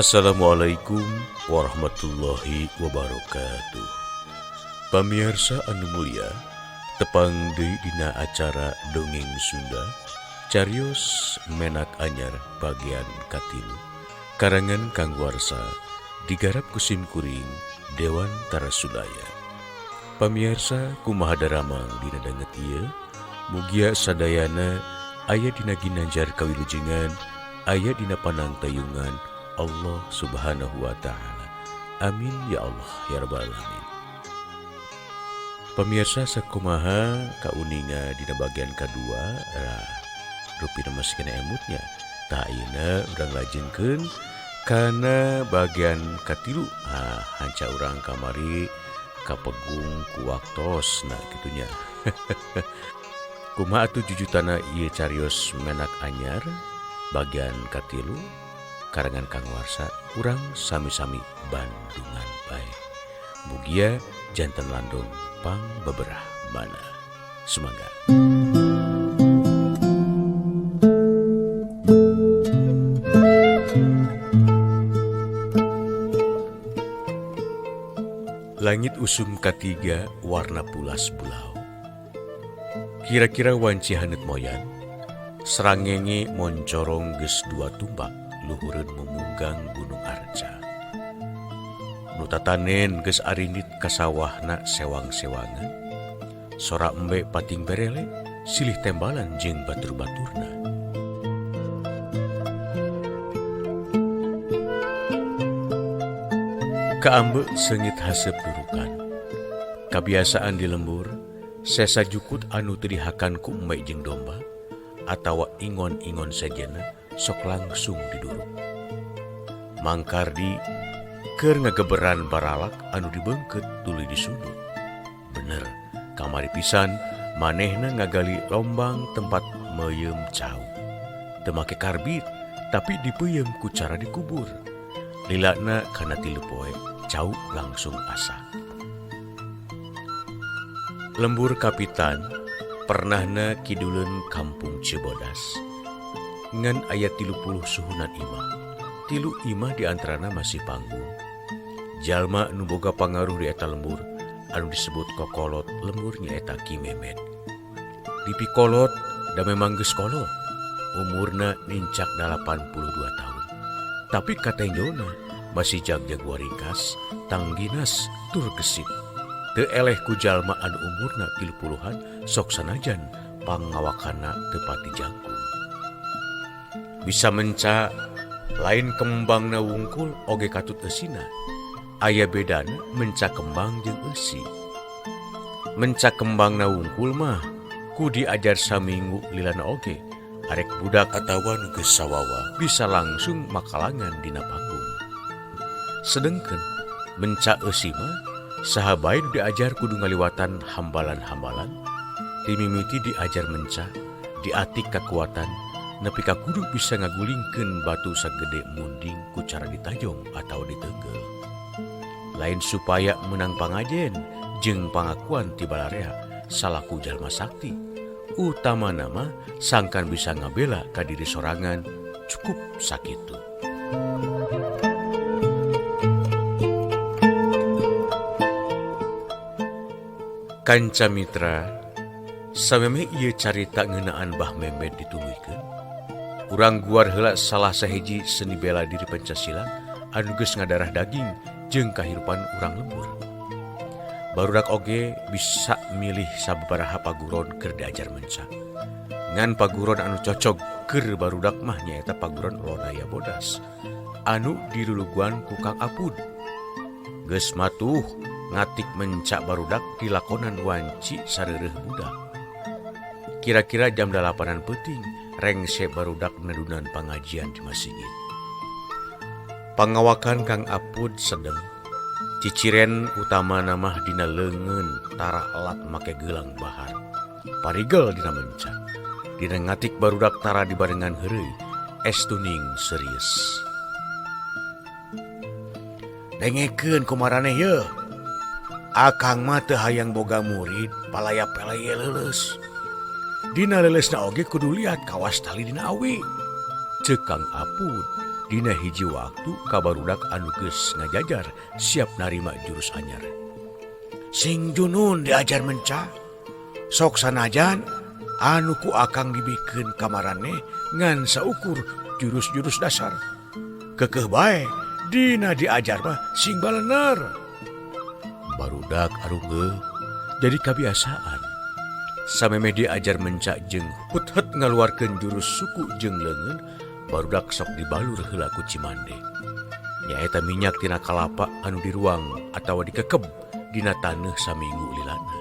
Assalamualaikum warahmatullahi wabarakatuh. Pamiarsa anu mulia, tepang deui dina acara Dongeng Sunda, Carios Menak Anyar bagian katilu, karangan Kang Warsa, digarap ku sim kuring Dewan Tarasudaya. Pamiarsa, kumaha daramang dina danget ieu? Mugia sadayana aya dina ginanjar kawilujengan, aya dina panangtayungan Allah Subhanahu wa Ta'ala. Amin ya Allah ya Rabbal Alamin. Pemirsa, sakumaha kauninga dina bagian kedua? Lah, rupina masih keneh emut nya. Tah, ayeuna urang lajengkeun kana bagian katilu. Ah, hanca urang kamari kapegung ku waktos. Nah, kitu nya. Kumaha atuh jujutana ieu Carios Menak Anyar bagian katilu karangan Kang Warsa? Urang sami-sami bandungan bae. Mugia janten landung pang beberah mana. Sumangga. Langit usum katiga warna pulas bulau. Kira-kira wanci haneut moyan, srangenge moncorong geus dua tumbak luhureun memunggang Gunung Arca. Nu tatanen geus arindit ka sawahna sewang-sewangan. Sora embe pating berele silih tembalan jeung batur-baturna. Kaambe seungit haseup durukan. Kabiasaan di lembur, sesa jukut anu teu dihakan ku embe jeung domba atawa ingon-ingon sejenna sok langsung diduruk. Mang Kardi keur ngageberan baralak anu dibeungkeut tuluy disundut. Bener, kamari pisan manehna ngagali lombang tempat meuyeum cau. Teu make karbit, tapi dipeuyeum ku cara dikubur. Lilana kana 3 poe, cau langsung asa. Lembur Kapitan pernahna kiduleun Kampung Cibodas. Ngan aya 30 suhunan imah. Tilu imah di antarana masih panggung. Jalma nu boga pangaruh di eta lembur anu disebut kokolot lembur nyaeta Ki Memet. Dipikolot da memang geus kolot. Umurna nincak 82 tahun. Tapi katenjona masih jagjag waringkas, tangginas tur gesit. Teu eleh ku jalma anu umurna 30-an sok sanajan pangawakana teu pati jangkung. Bisa menca lain kembangna wungkul oge katut eusina. Aya bedana menca kembang jeung eusi. Menca kembangna wungkul mah ku diajar saminggu lilana oge. Arek budak atawa nu geus sawawa bisa langsung makalangan dina panggung. Sedengkeun menca eusi mah saha bae nu diajar kudu ngaliwatan hambalan-hambalan, timimiti diajar menca, diatik kakuatan, nepi ka kudu bisa ngagulingkeun batu sagede munding ku cara ditajong atawa diteunggel. Lain supaya menang pangajen jeung pangakuan ti balarea salaku jalma sakti, utama nama sangkan bisa ngabela ka diri sorangan, cukup sakitu. Kanca Mitra, samemeh ieu carita ngeunaan Bah Memet dituluykeun, urang guar heula salah sahiji seni bela diri Pancasila anu geus ngadarah daging jeung kahirupan urang lembur. Barudak oge bisa milih sababaraha paguron keur diajar menca. Ngan paguron anu cocog keur barudak mah nyaeta paguron Lodaya Bodas anu diluluguan ku Kang Apud. Geus matuh ngatik menca barudak dilakonan wanci sareureuh budak. Kira-kira jam 8-an peuting rengse barudak nedunan pangajian di masjid. Pangawakan Kang Apud sedeng. Ciciren utama namah dina leungeun tara elat make gelang bahar. Parigel dina menca. Dina ngatik barudak tara dibarengan heureuy, estuning serius. Dengekeun kumaraneh ye. Akang mah teu hayang boga murid palaya peleye leuleus. Dina leuleusna oge kudu liat kawas tali dina awi. Ceuk Kang Apud Dina hiji waktu ka barudak anu geus ngajajar siap narima jurus anyar. Sing junun diajar menca sok sanajan anu ku akang dibikeun ka maraneh ngan saukur jurus-jurus dasar. Kekeh bae dina diajar mah sing balener. Barudak arungeuh jadi kabiasaan. Samemeh diajar menca jeung hut-hut ngaluarkeun jurus suku jeung leungeun, barudak sok dibalur heula ku Cimande. Nyaeta minyak tina kalapa anu diruang atawa dikekeb dina taneuh saminggu lilana.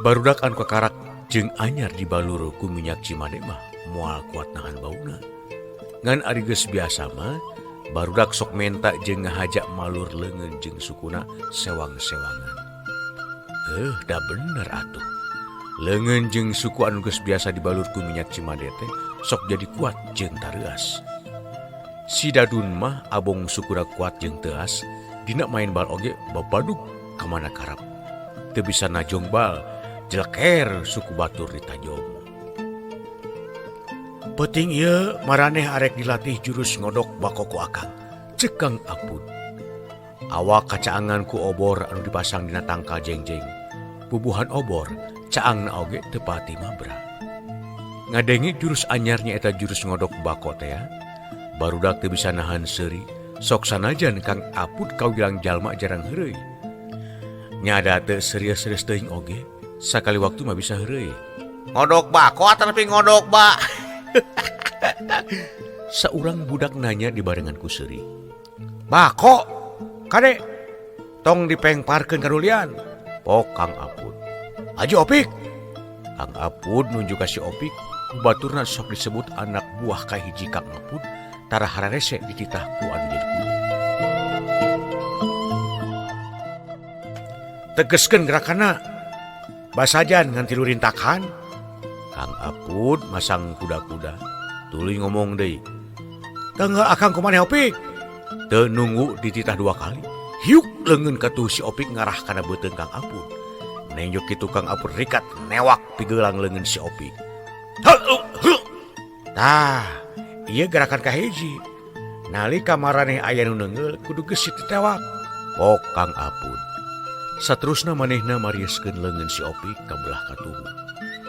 Barudak anu kakarak jeung anyar dibalur ku minyak Cimande mah moal kuat nahan bauna. Ngan ari geus biasa mah barudak sok menta jeung ngahaja malur leungeun jeung sukuna sewang-sewangan. Da bener atuh. Leungeun jeung suku anu geus biasa dibalur ku minyak Cimande teh sok jadi kuat jeung tareuas. Si Dadun mah abong sukuna kuat jeung teuas, dina main bal oge babadug ka mana karap. Teu bisa najong bal, jeleker suku batur ditajong. Peuting ieu maraneh arek dilatih jurus ngodok bako ku akang, ceuk Kang Apud. Awak kacaangan ku obor anu dipasang dina tangkal jengjeng. Bubuhan obor caangna oge teu pati mabra. Ngadenge jurus anyar nyaeta jurus ngodok bako teh, barudak teu bisa nahan seuri, sok sanajan Kang Apud kawilang jalma jarang heureuy. Nyada teu serius-serius teuing oge, sakali waktu mah bisa heureuy. Ngodok bako ataupun ngodok ba. Saurang budak nanya dibarengan ku seuri. Bako, kade tong dipengparkeun karulian. Pok Kang Apud. Aji Opik. Kang Apud nunjuk ka si Opik, ku baturna sok disebut anak buah kahiji Kang Apud, tara hararese dititah ku anu jadi guru. Tegeskeun gerakanna. Basajan ngan tilu rintakan. Kang Apud masang kuda-kuda, tuluy ngomong deui. Tengah akang kumaneh Opik? Teu nunggu dititah dua kali. Hiuk leungeun katuh si Opik ngarah kana beuteung Kang Apud. Nenjok kitu Kang Apud rikat newak pigelang leungeun si Opik. Tah, ieu gerakan kahiji. Nalika maraneh aya nu neungeul kudu gesit ditewak. Pok Kang Apud. Saterusna manehna marieskeun leungeun si Opik ka belah katuhu.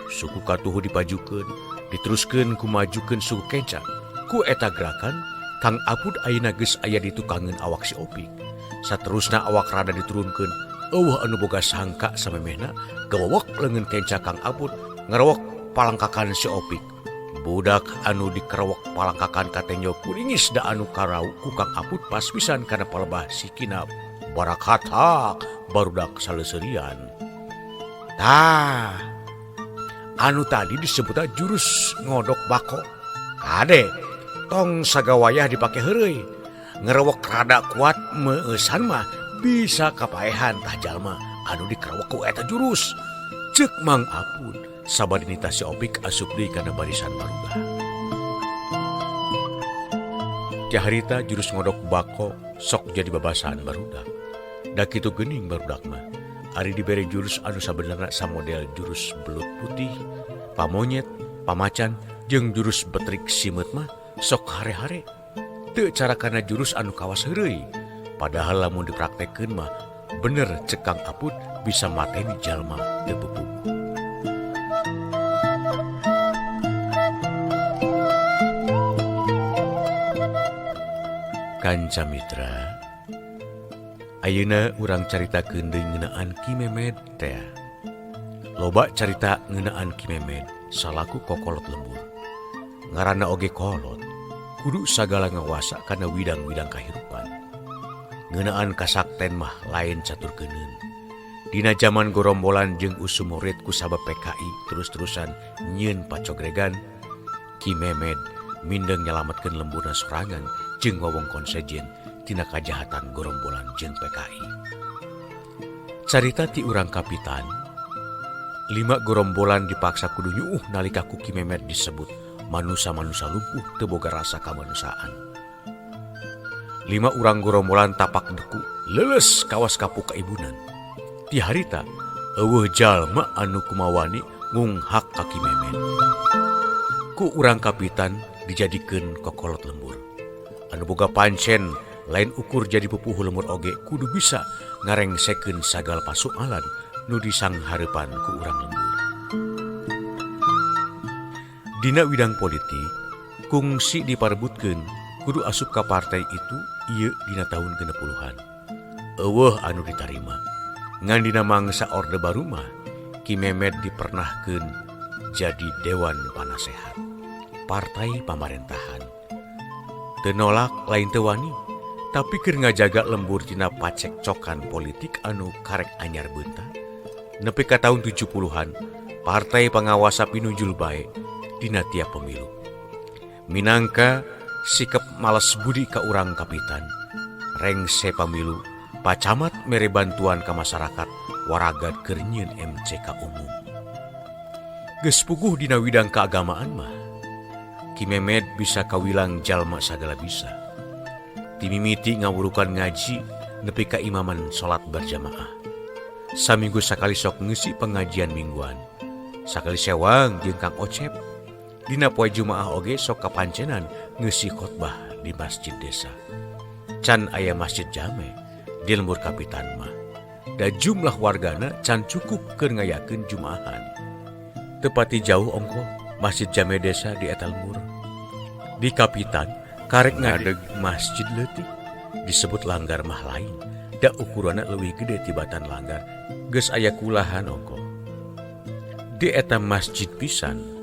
Suku katuhu dipajukeun, diteruskeun ku majukeun suku kenca. Ku eta gerakan Kang Apud ayeuna geus aya di tukangeun awak si Opik. Saterusna awak rada diturunkeun, eueuh anu boga sangka samemehna gawawak leungeun kenca Kang Apud ngarewek palangkakan si Opik. Budak anu dikerewek palangkakan katenjo kuringis da anu karau ku Kang Apud pas pisan kana palebah sikina barakatak barudak saleseurian. Tah, anu tadi disebutna jurus ngodok bako. Kade tong sagawayah dipake heureuy. Ngerewek rada kuat meueusan mah bisa kapaehan tah jalma anu dikerewek ku eta jurus. Ceuk Mang Apud sabari nitah si Opik asup deui kana barisan barudak. Caharita jurus ngodok bako sok jadi babasaan barudak. Da kitu geuning barudak mah. Ari dibere jurus anu sabenerna samodel jurus belut putih, pamonyet, pamacan jeung jurus betrik simeut mah sok hare-hare. Teu cara kana jurus anu kawas heureuy. Padahal lamun dipraktekkeun mah bener ceuk Kang Apud bisa mateni jalma teu pupuguh. Kanca Mitra, ayeuna urang caritakeun deui ngeunaan Ki Memed teh. Loba carita ngeunaan Ki Memed salaku kokolot lembur. Ngaranna oge kolot, kudu sagala ngawasa kana widang-widang kahirupan. Ngeunaan kasakten mah lain catur keuneun. Dina jaman gorombolan jeung usum murid ku sabab PKI terus-terusan nyieun pacogregan, Ki Memed mindeng nyalametkeun lemburna sorangan jeung wewengkon sejen tina kajahatan gorombolan jeung PKI. Carita ti urang kapitan, 5 gorombolan dipaksa kudu nyuuh nalika ku Ki Memed disebut manusa-manusa lumpuh teu boga rasa kamanusiaan. 5 urang gorombolan tapak deku leuleus kawas kapuk kaibunan. Ti harita eueuh jalma anu kumawani ngunghak ka Ki Memed. Ku urang kapitan dijadikeun kokolot lembur. Anu boga pancen lain ukur jadi pupuhu lembur oge kudu bisa ngarengsekeun sagala pasualan nu disanghareupan ku urang lembur. Dina widang politik kungsi diparebutkeun kudu asup ka partai itu ieu dina tahun 60-an. Eueuh anu ditarima. Ngan dina mangsa Orde Baru mah Ki Memed dipernahkeun jadi Dewan Panasehat Partai Pamarentahan. Teu nolak lain teu wani, tapi keur ngajaga lembur tina pacekcokan politik anu karek anyar beunta. Nepi ka tahun 70-an, partai pangawasa pinunjul bae dina tiap pemilu. Minangka sikap males budi ka urang kapitan, rengse pamilu, pacamat mere bantuan ka masyarakat waragad keur nyieun MCK umum. Geus puguh dina widang keagamaan mah, Ki Memed bisa kawilang jalma sagala bisa. Timimiti ngawurukan ngaji nepi ka imaman salat berjamaah. Saminggu sakali sok ngeusi pengajian mingguan. Sakali sewang jeung Kang Ocep. Dina poe Jumaah oge sok kapancenan ngeusi khotbah di masjid desa. Can aya masjid jame di lembur kapitan mah. Da jumlah wargana can cukup keur ngayakeun Jumaahan. Tepati jauh ongkoh masjid jame desa di eta lembur. Di kapitan karek ngadeg masjid leutik disebut langgar mah lain. Da ukuranna leuwih gede tibatan langgar. Geus aya kulahan ongkoh. Di eta masjid pisan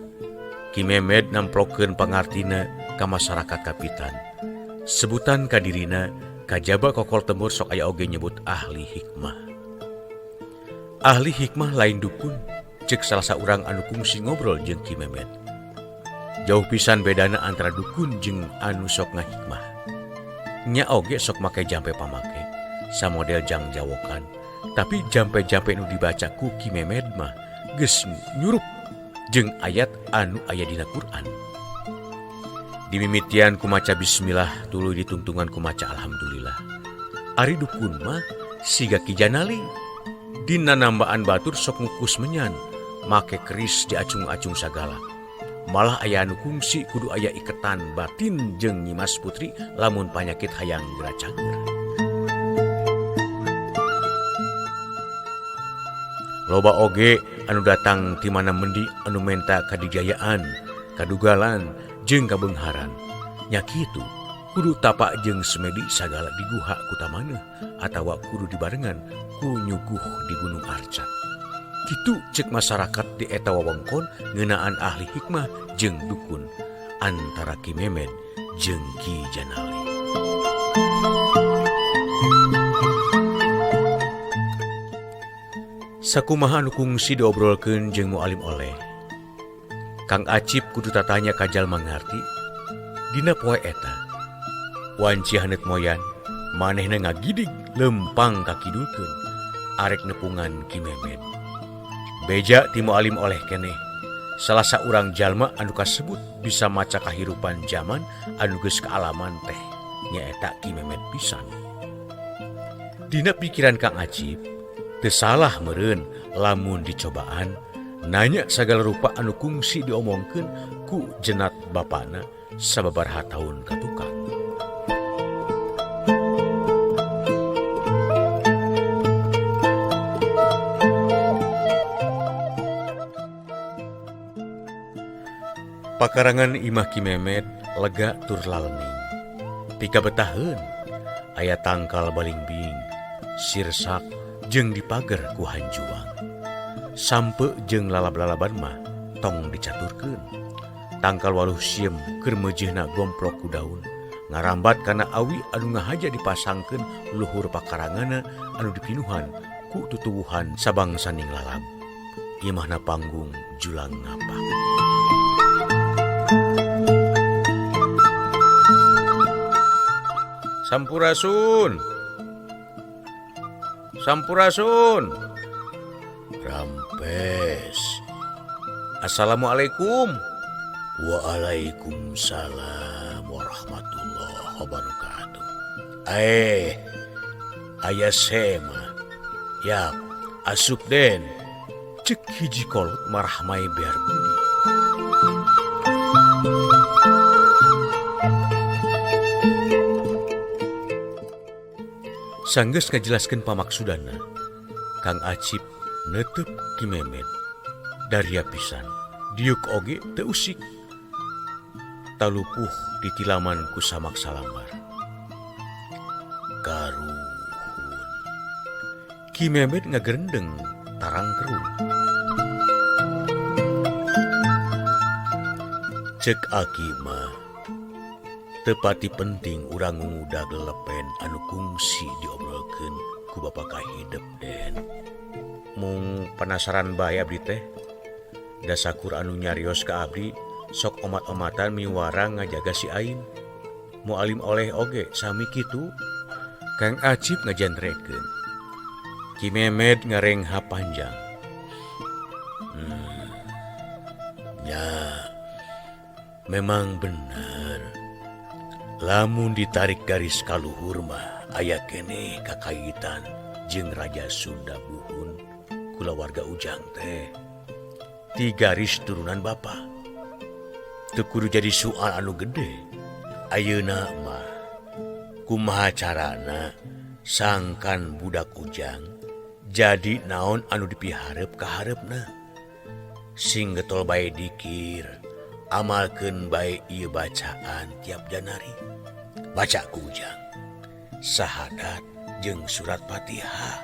Ki Memed namplokeun pangartina ka masyarakat kapitan. Sebutan kadirina kajaba kokol temur sok aya oge nyebut ahli hikmah. Ahli hikmah lain dukun, cek salah saurang anu kungsi ngobrol jeung Ki Memed. Jauh pisan bedana antara dukun jeung anu sok ngahikmah. Nya oge sok make jampe pamake, samodel jang jawokan, tapi jampe-jampe nu dibaca ku Ki Memed mah geus nyurup jeung ayat anu aya dina Quran. Dimimitian ku maca bismillah tuluy ditungtungan ku maca alhamdulillah. Ari dukun mah siga Ki Janali. Dina nambaan batur sok ngukus menyan, make keris diacung-acung sagala. Malah aya anu kungsi kudu aya iketan batin jeung Nyimas Putri lamun panyakit hayang geura cager. Loba oge anu datang ti mana mendi anu menta kadigayaan, kadugalan jeung kabeungharan. Nya kitu, kudu tapak jeung semedi sagala di guha kutamaneuh atawa kudu dibarengan ku nyuguh di Gunung Arca. Kitu cek masyarakat di eta wewengkon ngeunaan ahli hikmah jeung dukun antara Ki Memed jeung Ki Janali. Sakumaha anu kungsi diobrolkeun jeung mualim oleh. Kang Acip kudu tatanya ka jalma ngarti dina poe eta. Wanci haneut moyan, manehna ngagidig lempang kakidulkeun arek nepungan Ki Memed. Beja ti mualim oleh keneh, salah saurang jalma anu kasebut bisa maca kahirupan jaman anu geus kaalaman teh nyaeta Ki Memed pisan. Dina pikiran Kang Acip, teu salah meureun lamun dicobaan nanya sagala rupa anu kungsi diomongkeun ku jenat bapana sababaraha taun ka tukang. Pakarangan imah Ki Memed lega tur lalening. Pika betaheun aya tangkal balingbing, sirsak jeung dipager ku hanjuang. Sampe jeung lalab-lalaban mah tong dicaturkeun. Tangkal waluh siem keur meujeuhna gomplok ku daun, ngarambat kana awi anu ngahaja dipasangkeun luhur pakaranganna anu dipinuhan ku tutuwuhan sabangsaning lalab. Imahna panggung julang ngapak. Sampurasun. Sampurasun. Rampes. Assalamualaikum. Waalaikumsalam warahmatullahi wabarakatuh. Aya sema. Yap, asup den. Cek hiji kolot marahmai biar budi. Sanggeus ngajelaskeun pamaksudanna, Kang Acip netep Ki Memed. Daria pisan, diuk oge teu usik. Talupuh ditilaman ku samak salambar. Karuhun. Ki Memed ngagerendeng tarang kerung. Cek aki mah tepati penting urang ngudag lelepen anu kungsi diobrolkeun ku Bapak kahidep Den. Mung penasaran bae abdi teh. Dasakur anu nyarios ka abdi sok omat-omatan miwarang ngajaga si Ain. Mualim oleh oge sami kitu. Kang Acip ngajentrekeun. Ki Memed ngarengha panjang. Ya, memang bener. Lamun ditarik garis kaluhur mah aya keneh kakaitan jeung Raja Sunda Buhun kulawarga Ujang teh. Ti garis turunan bapa. Teu kudu jadi soal anu gede. Ayeuna mah kumaha carana sangkan budak Ujang jadi naon anu dipiharep ka hareupna. Sing getol bae dikir, amalkeun bae ieu bacaan tiap Janari. Baca ku Ujang sahadat jeung surat Fatihah.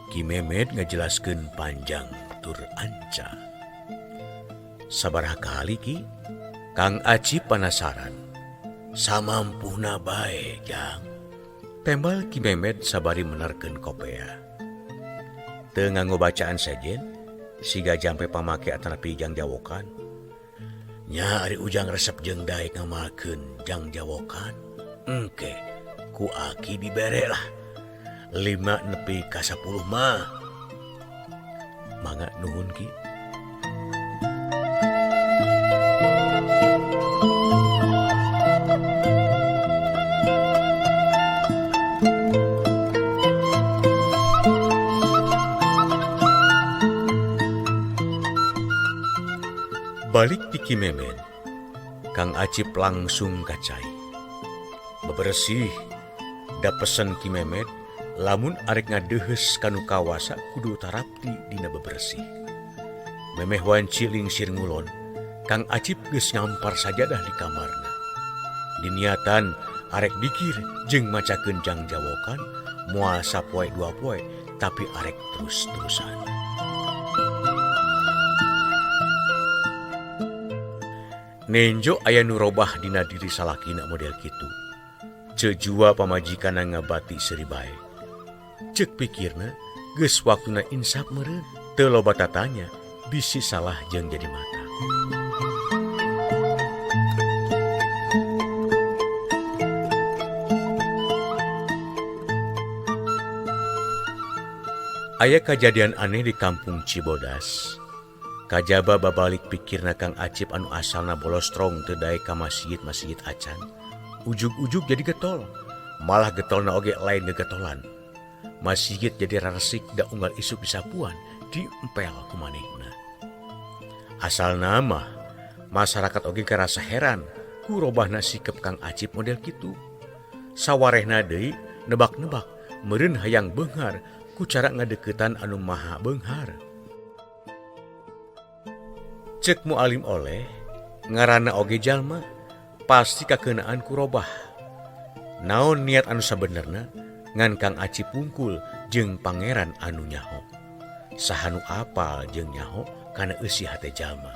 Ki Memed ngajelaskeun panjang tur anca. Sabaraha kali Ki? Kang Acip panasaran. Samampuhna bae, Jang. Tembal Ki Memed sabari menerkeun kopea. Teu nganggo bacaan sejen, siga jampe pamake atanapi jang jawokan. Nya ari Ujang resep jeung daek ngamalkeun jang jawokan. Engke ku aki dibere lah. 5 nepi ka 10 mah. Mangga nuhun Ki. Balik ti Ki Memed, Kang Acip langsung ka cai. Bebersih, da pesen Ki Memed, lamun arek ngadeuheus kanu kawasa kudu tarapti dina bebersih. Memeh wanci lingsir ngulon, Kang Acip geus ngampar sajadah di kamarna. Diniatan arek dikir jeung macakeun jang jawokan, moal sapoe dua poe, tapi arek terus-terusan. Nenjo aya nu robah dina diri salakina model kitu. Ceuk jua pamajikanna ngabati seuri bae. Ceuk pikirna geus waktuna insaf meureun, teu loba tatanya bisi salah jeung jadi mata. Aya kajadian aneh di kampung Cibodas. Kajaba babalik pikirna Kang Acip anu asalna bolostrong teu daek ka masjid-masjid acan. Ujug-ujug jadi getol. Malah getolna oge lain gegetolan. Masjid jadi raresik da unggal isuk disapuan, diempel ku manehna. Asalna mah masyarakat oge karasa heran ku robahna sikep Kang Acip model kitu. Sawarehna deui nebak-nebak meureun hayang beunghar ku cara ngadeukeutan anu maha beunghar. Cek mualim oleh ngaranna oge jalma pasti kakeunaan ku robah. Naon niat anu sabenerna ngan Kang Acip pungkul jeung pangeran anu nyaho. Saha nu apal jeung nyaho kana eusi hate jalma.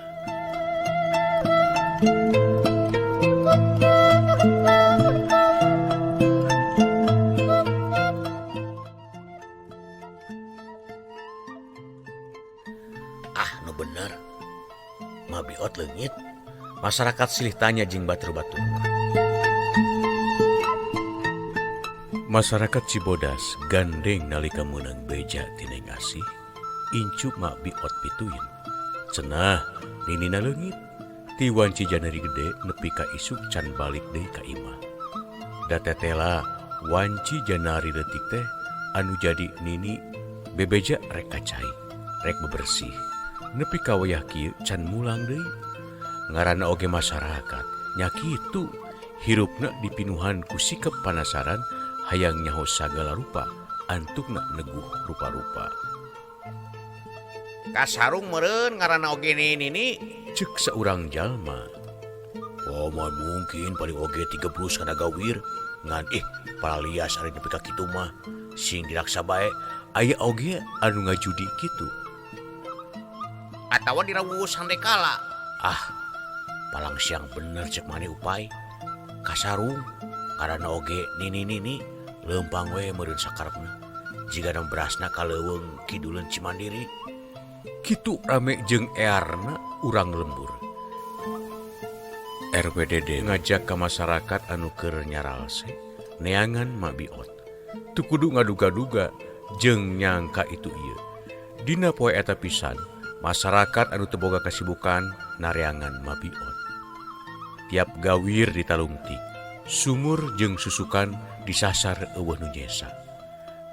Ah, nu bener. Mabiot leungit. Masyarakat silih tanya jeung batur-batur. Masyarakat Cibodas gandeng nalika meunang beja ti Neng Asih, incu mabiot pituin. Cenah ninina leungit. Ti wanci Janari gede nepi ka isuk can balik deui ka imah. Da tetela wanci Janari leutik teh anu jadi nini bebeja rek ka cai, rek bebersih. Nepi ka wayah kieu can mulang deui. Ngaranna oge masyarakat nya kitu hirupna dipinuhan ku sikep panasaran Hayang nyaho sagala rupa antukna neguh rupa-rupa. Kasarung meureun ngaranna oge nini-nini cek saurang jalma. Oh, moal mungkin paling oge 30 kana gawir ngan ih paralias ari nepi ka kitu mah sing diraksa bae aya oge anu ngajudi kitu. Atawa dirawus sandekala. Ah, palang siang bener cek maneh upay. Kasarung karana oge nini-nini leumpang we meureun sakarepna. Jigana berasna ka leuweung kiduleun Cimandiri. Kitu rame jeung earna urang lembur. RWDD ngajak ke masyarakat anu keur nyaralse neangan mabiot. Teu kudu ngaduga-duga jeung nyangka itu ieu. Dina poe eta pisan masyarakat anu teu boga kasibukan nareangan mabiot. Tiap gawir ditalungtik, sumur jeung susukan disasar eueuh nu nyesa.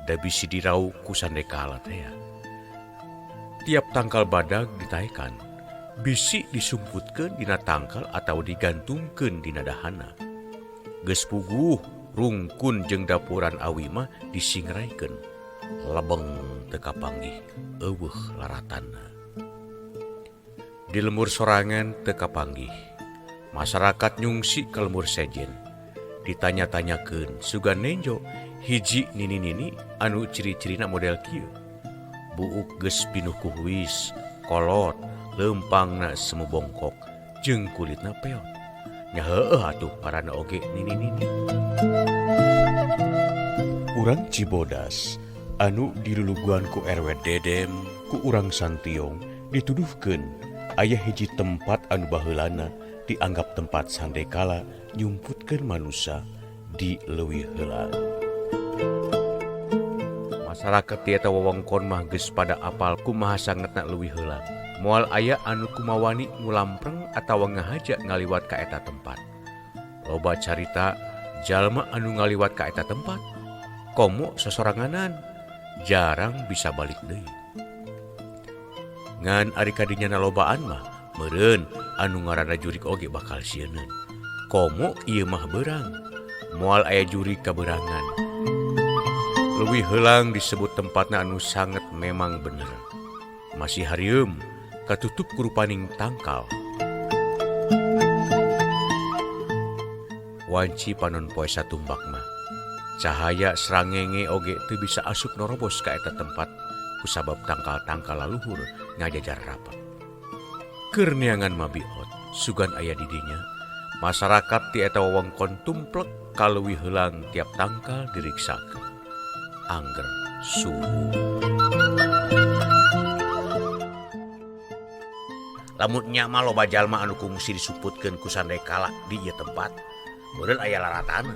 Da bisi dirau ku sandekala teh. Tiap tangkal badag ditaekan, bisi disumputkeun dina tangkal atawa digantungkeun dina dahana. Geus puguh rungkun jeung dapuran awi mah disingraikeun. Lebeng teu kapanggih eueuh laratanna. Di lembur sorangan teu kapanggih. Masyarakat nyungsi ka lembur sejen. Ditanya-tanyakeun sugan nenjo hiji nini-nini anu ciri-cirina model kieu. Buuk geus pinuh ku huis, kolot, leumpangna semu bongkok, jeung kulitna peot. Nya heueuh atuh parana oge nini-nini. Urang Cibodas anu diluluguan ku RW Dedem ku urang Santiong dituduhkeun aya hiji tempat anu baheulana dianggap tempat sandekala nyumputkeun manusia di leuwih heula. Masyarakat ti eta wewengkon mah geus pada apal kumaha sangetna leuwih heula. Moal aya anu kumawani ngulampreng atawa ngahaja ngaliwat ka eta tempat. Loba carita jalma anu ngaliwat ka eta tempat komo sosoranganan jarang bisa balik deui. Ngan ari kadinya nalobaan mah meureun anu ngaranna jurik oge bakal sieuneun. Komo ieu mah beurang, moal aya jurik kaberangan. Leuwih heulang disebut tempatna anu sanget memang bener. Masih harieum katutup ku rupaning tangkal. Wanci panon poe satumbak mah. Cahaya srangenge oge teu bisa asup norobos ka eta tempat kusabab tangkal-tangkal laluhur ngajajar rapat. Keur neangan mabiot sugan aya di dinya, masyarakat ti eta wewengkon tumplek ka leuwih heulang tiap tangkal diriksakeun. Angger suhu. Lamun nya mah loba jalma anu kungsi disumputkeun ku sandekala di ieu tempat, meureun aya laratana.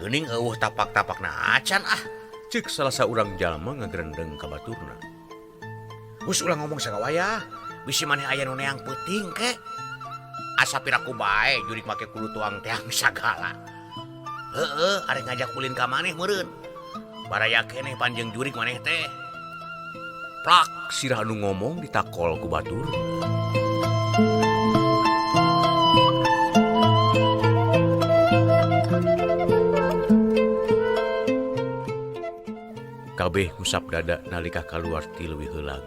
Geuning eueuh tapak-tapakna acan ah. Cek salah saurang jalma ngagrendeng ka baturna. Geus ulah ngomong sagawayah, bisi maneh aya nu neang peuting ke. Asa piraku bae jurik make kudu tuang teang sagala. Heueuh, arek ngajak ulin ka maneh meureun. Baraya keneh panjang jurik maneh teh. Plak sirah anu ngomong ditakol ku batur. Kabeh ngusap dada nalika kaluar ti leuwih heulang.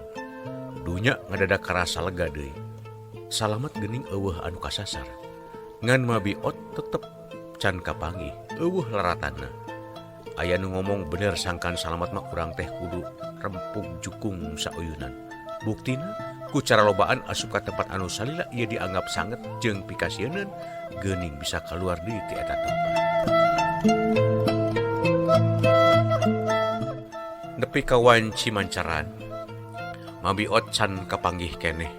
Dunya ngadadak karasa lega deui. Salamet geuning eueuh anu kasasar. Ngan mabiot tetep can kapanggih, eueuh laratanna. Aya nu ngomong bener sangkan salamet mah urang teh kudu rempug jukung sauyunan. Buktina ku cara lobaan asup ka tempat anu salila ieu dianggap sanget jeung pikasieun geuning bisa kaluar deui ti eta tempat. Nepi ka wanci mancaran, mabiot can kapanggih keneh.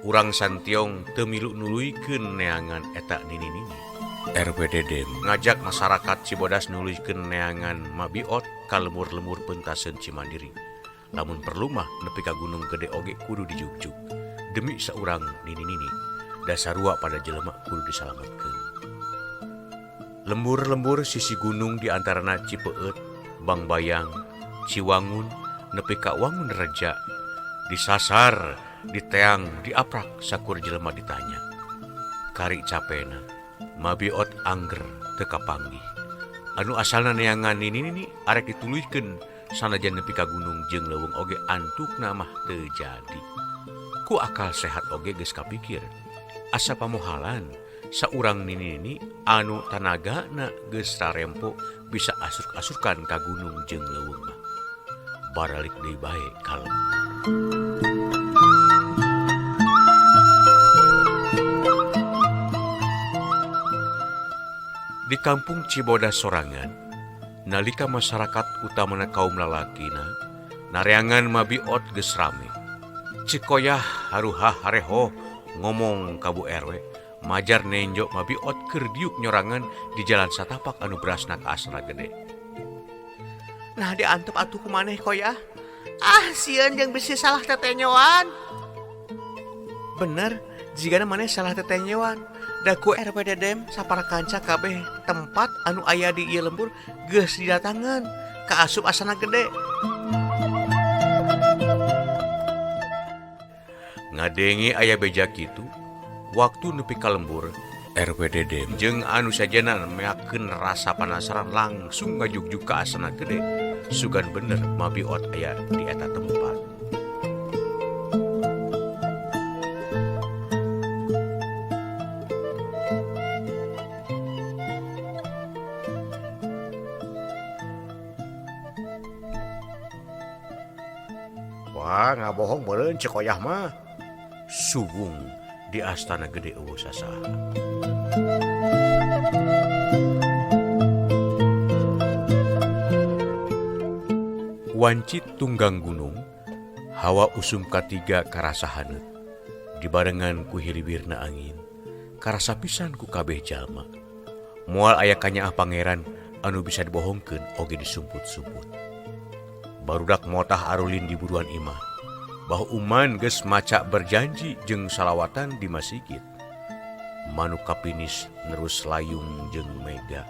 Urang Santiong teu milu nuluykeun neangan eta nini-nini. RWDD ngajak masyarakat Cibodas nuluykeun neangan mabiot ka lemur-lemur pentaseun Cimandiri. Lamun perlu mah nepi ka Gunung Gede oge kudu dijugjug demi saurang nini-nini. Dasarua pada jelema kudu disalametkeun. Lembur-lembur sisi gunung di antarana Cipeut, Bangbayang, Ciwangun, nepi ka Wangun Reja disasar, diteang, diaprak sakur jelema ditanya. Kari capena, mabiot angger teu kapanggih. Anu asalna neangan nini-nini arek dituluykeun sanajan nepi ka gunung jeung leuweung oge antukna mah teu jadi. Ku akal sehat oge geus kapikir. Asa pamohalan saurang nini-nini anu tanagana geus rarempo bisa asruk-asrukan ka gunung jeung leuweung mah. Baralik deui bae kalem. Di kampung Cibodas sorangan, nalika masyarakat utamana kaum lalakina, nareangan mabiot geus rame. Cikoyah haruhah hareho ngomong ka Bu RW, majar nenjo mabiot keur diuk nyorangan di jalan satapak anu berasna ka asana gede. Nah diantep atuh ku maneh koyah. Ah sieun jeung bisi salah tetenyoan. Bener, jigana maneh salah tetenyoan. Da ku RW Dedem sapara kanca kabeh tempat anu aya di ieu lembur geus didatangan ka asup asana gede. Ngadenge aya beja kitu, waktu nepi ka lembur RW Dedem jeung anu sajana meakeun rasa penasaran langsung ngajugjug ka asana gede. Sugan bener mabiot aya di eta tempat. Wah, ngabohong meureun Cikoyah mah. Suwung di astana gede eueuh sasaha. Wancit tunggang gunung, hawa usum katiga karasa haneut. Dibarengan ku hiliwirna angin, karasa pisan ku kabeh jalma. Moal aya kanyaah pangeran anu bisa dibohongkeun oge disumput-sumput. Barudak motah arulin di buruan imah. Bah Uman geus maca berjanji jeung salawatan di masigit. Manuk kapinis nerus layung jeung mega.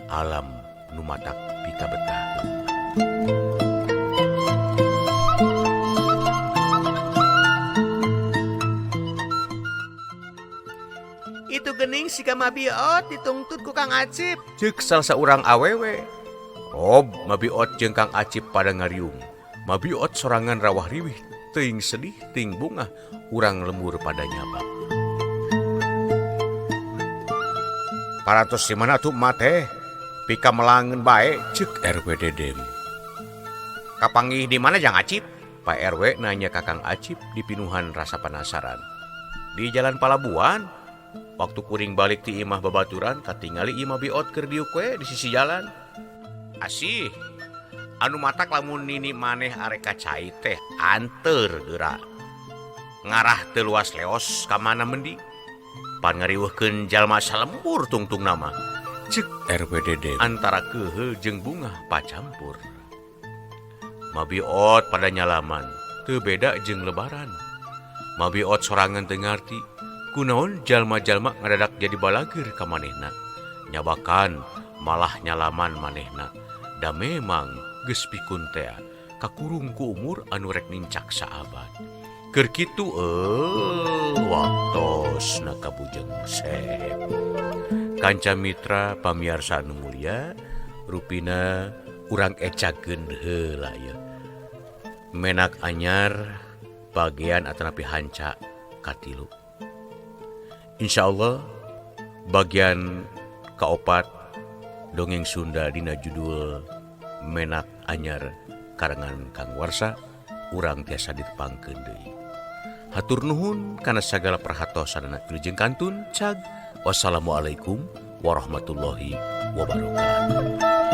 Alam nu matak pikabetah. Itu gening siga mabiot ditungtut ku Kang Acip. Ceuk salah saurang awewe. Rob mabiot jeung Kang Acip pada ngariung. Mabiot sorangan rawah riwih teuing sedih teuing bungah urang lembur pada nyabak. Paratos di mana tuh emak teh? Pika melangeun bae ceuk RW Dedem. Kapanggih di mana Jang Acip? Pak RW nanya ka Kang Acip dipinuhan rasa penasaran. Di jalan Palabuhan. Waktu kuring balik ti imah babaturan katingali imah biot keur diuk we di sisi jalan. Asih anu matak lamun nini maneh arek ka cai teh anteur geura. Ngarah teu luas leos ka mana mendi. Pan ngariweuhkeun jalma salembur tungtung nama. Ceuk RW Dedem antara keheul jeung bungah pacampur. Mabiot pada nyalaman teu beda jeung lebaran. Mabiot sorangan teu ngarti kunaon jalma-jalma ngadadak jadi balageur ka manehna. Nyabakan malah nyalaman manehna. Da memang geus pikun tea kakurung ku umur anu rek nincak saabad. Keur kitu waktosna kabujeng sep. Kanca mitra pamiarsa anu mulia, rupina urang ecakeun heula ieu. Menak anyar bagian atanapi hanca katilu. Insyaallah bagian kaopat dongeng Sunda dina judul Menak Anyar karangan Kang Warsa urang tiasa ditepangkeun deui. Hatur nuhun kana sagala perhatosanana wilujeng kantun cag. Wassalamualaikum warahmatullahi wabarakatuh.